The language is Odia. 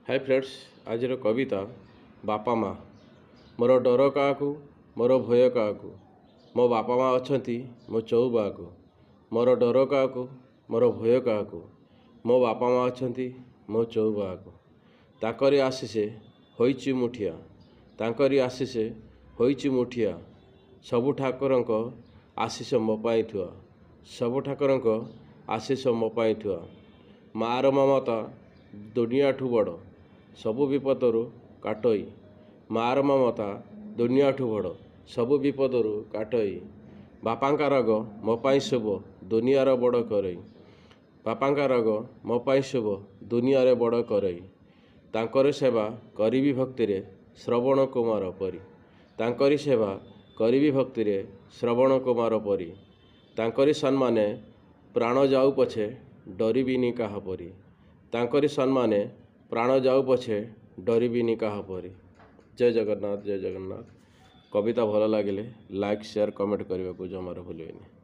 ହାଇ ଫ୍ରେଣ୍ଡସ୍, ଆଜିର କବିତା ବାପା ମା'। ମୋର ଡର କାହାକୁ, ମୋର ଭୟ କାହାକୁ, ମୋ ବାପା ମା' ଅଛନ୍ତି ମୋ ଚଉବାହାକୁ। ମୋର ଡର କାହାକୁ, ମୋର ଭୟ କାହାକୁ, ମୋ ବାପା ମା' ଅଛନ୍ତି ମୋ ଚଉବାହାକୁ। ତାଙ୍କରି ଆଶିଷେ ହୋଇଛି ମୁଁ ଠିଆ, ତାଙ୍କରି ଆଶିଷେ ହୋଇଛି ମୁଁ ଠିଆ। ସବୁ ଠାକୁରଙ୍କ ଆଶିଷ ମୋ ପାଇଁ ଥୁଆ, ସବୁ ଠାକୁରଙ୍କ ଆଶିଷ ମୋ ପାଇଁ ଥୁଆ। ମାଆର ମମତା ଦୁନିଆଠୁ ବଡ଼, ସବୁ ବିପଦରୁ କାଟଇ। ମାଆର ମମତା ଦୁନିଆଠୁ ବଡ଼, ସବୁ ବିପଦରୁ କାଟଇ। ବାପାଙ୍କ ରାଗ ମୋ ପାଇଁ ଶୁଭ, ଦୁନିଆର ବଡ଼ କରଇ। ବାପାଙ୍କ ରାଗ ମୋ ପାଇଁ ଶୁଭ, ଦୁନିଆରେ ବଡ଼ କରଇ। ତାଙ୍କର ସେବା କରିବି ଭକ୍ତିରେ ଶ୍ରବଣ କୁମାର ପରି। ତାଙ୍କରି ସେବା କରିବି ଭକ୍ତିରେ ଶ୍ରବଣ କୁମାର ପରି। ତାଙ୍କରି ସମ୍ମାନେ ପ୍ରାଣ ଯାଉ ପଛେ ଡରିବିନି କାହା ପରି। ତାଙ୍କରି ସମ୍ମାନେ ପ୍ରାଣ ଯାଉ ପଛେ ଡରିବିନି କାହା ପରି। ଜୟ ଜଗନ୍ନାଥ, ଜୟ ଜଗନ୍ନାଥ। କବିତା ଭଲ ଲାଗିଲେ ଲାଇକ୍, ସେୟାର, କମେଣ୍ଟ କରିବାକୁ ଜମାରୁ ଭୁଲିବେନି।